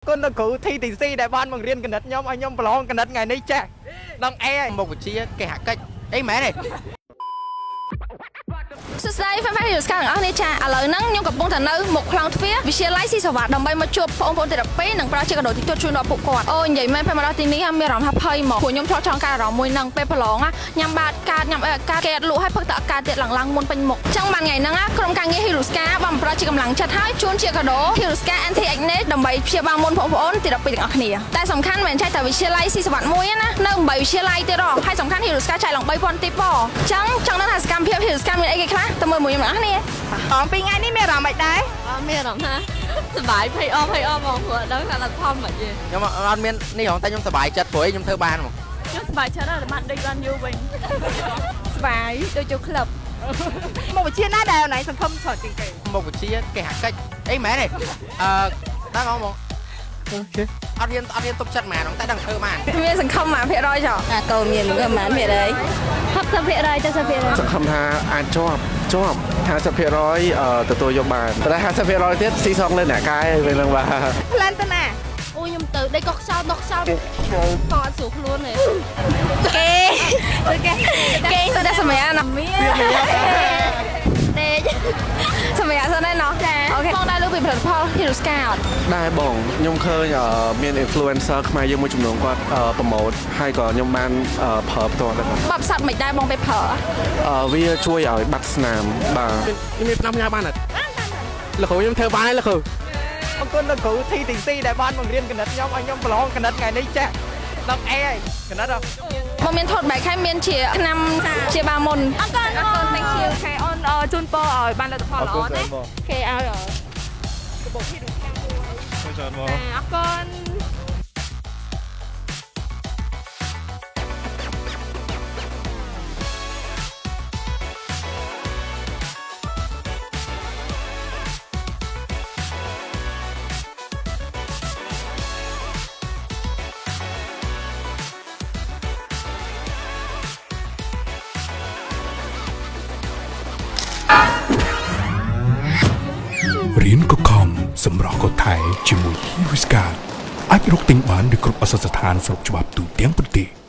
គុណលោកគ្រូ TTC ដែលបានបង្រៀនគណិតខ្ញុំឲ្យខ្ញុំប្រឡងគណិតថ្ងៃនេះចេះដឹងអេហើយ មុខវិជ្ជាគេហកិច្ចអីមែនទេ សួស្តី fan fan យូស្កាទាំងអស់គ្នាចាឥឡូវហ្នឹងខ្ញុំកំពុងតែនៅមុខខ្លោងទ្វារវិទ្យាល័យស៊ីសវ៉ាដើម្បីមកជួបបងប្អូនទី12និងផ្ដល់ជាកាដូតិចតួចជូនដល់ពួកគាត់អូនិយាយមែនពេលមកដល់ទីនេះមានអារម្មណ៍ថាភ័យមកព្រោះខ្ញុំធ្លាប់ចង់ការអារម្មណ៍មួយហ្នឹងពេលប្រឡងញ៉ាំបាតកាតញ៉ាំអីកាតគេអត់លក់ឲ្យផឹកតែកាតទៀតឡើងឡើងមុនពេញមុខចឹងបានថ្ងៃហ្នឹងក្រុមការងារ Hiruska បានផ្ដល់ជាកម្លាំងចិត្តឲ្យជូនជាកាដូ Hiruska Anti Acne ដើម្បីព្យាបាលមុនបងប្អូនទី12ទាំងអស់គ្នាតែសំខាន់មិនមែនចែកតែវិទ្យាល័យស៊ីសវ៉ាត់មួយទេណានៅ8វិទ្យាល័យទៀតហ៎ហើយសំខាន់ Hiruska ចែកឡើង3000ទីប៉ចឹងចង់ដឹងថាសកម្មភាព Hiruska មានអីគេខ្លះទៅមើលមួយខ្ញុំទាំងអស់គ្នា បងពីថ្ងៃនេះមានអារម្មណ៍មិនដែរ អត់មានអារម្មណ៍ថាសប្បាយភ័យអស់ភ័យអស់ហ្មងព្រោះអត់ដឹងថាលទ្ធផលមិនទេ ខ្ញុំអត់មាននេះហងតែខ្ញុំសប្បាយចិត្តព្រោះខ្ញុំធ្វើបានហ្មង ខ្ញុំសប្បាយចិត្តណាស់បានដេកបានយូរវិញ ស្បាយដូចចូលក្លឹបមុខវិជ្ជាណាដែលអូនឯងសង្ឃឹមច្រើនជាងគេ មុខវិជ្ជាគេហកិច្ចអីមែនទេអឺដឹងហងបងអត់រៀនអត់រៀនទុកចិត្តហ្មងតែដឹងធ្វើបាន មានសង្ឃឹមមួយភាគរយចុះ អាកូនមានប្រហែលភាគរយ60% 70% សង្ឃឹមថាអាចជាប់ជាប់50%អឺទទួលយកបានតែ50%ទៀតស៊ីសងលើអ្នកកាយវិញនឹងបាទ plan ទៅណា អូខ្ញុំទៅដេកកោះខ្យល់ដោះខ្យល់ក៏អត់ស្រួលខ្លួនទេ គេគេគេទៅតែសម្រាប់ណាមានដេកសម្រាប់សិនឯណោះចា okay បងដែរលើពីផលិតផល Hiruska អត់ ដែរបងខ្ញុំឃើញមាន influencer ខ្មែរយើងមួយចំនួនគាត់ promote ហើយក៏ខ្ញុំបានប្រើផ្ទាល់ដែរបង បបផ្ស័តមិនដែរបងពេលប្រើ វាជួយឲ្យបាត់ស្នាមបាទ ខ្ញុំមានឆ្នាំញ៉ាបានអត់លោកគ្រូខ្ញុំធ្វើបានហើយលោកគ្រូ អរគុណលោកគ្រូ TTC ដែលបានបង្រៀនគណិតខ្ញុំឲ្យខ្ញុំប្រឡងគណិតថ្ងៃនេះចេះដឹងអេហើយគណិតហ៎ បងមានថតបែកហើយមានជាឆ្នាំជាបាមុន អរគុណអរគុណ thank you ខេអូនជូនពរឲ្យបានលទ្ធផលល្អណាគេឲ្យកាបូប Hiruska មួយ ច្រើនបង អរគុណ រៀនក៏ខំសម្រាប់ក៏ថែជាមួយ Hiruska អាចរកទិញបាននៅគ្រប់ឱសថស្ថានស្របច្បាប់ទូទាំងប្រទេស។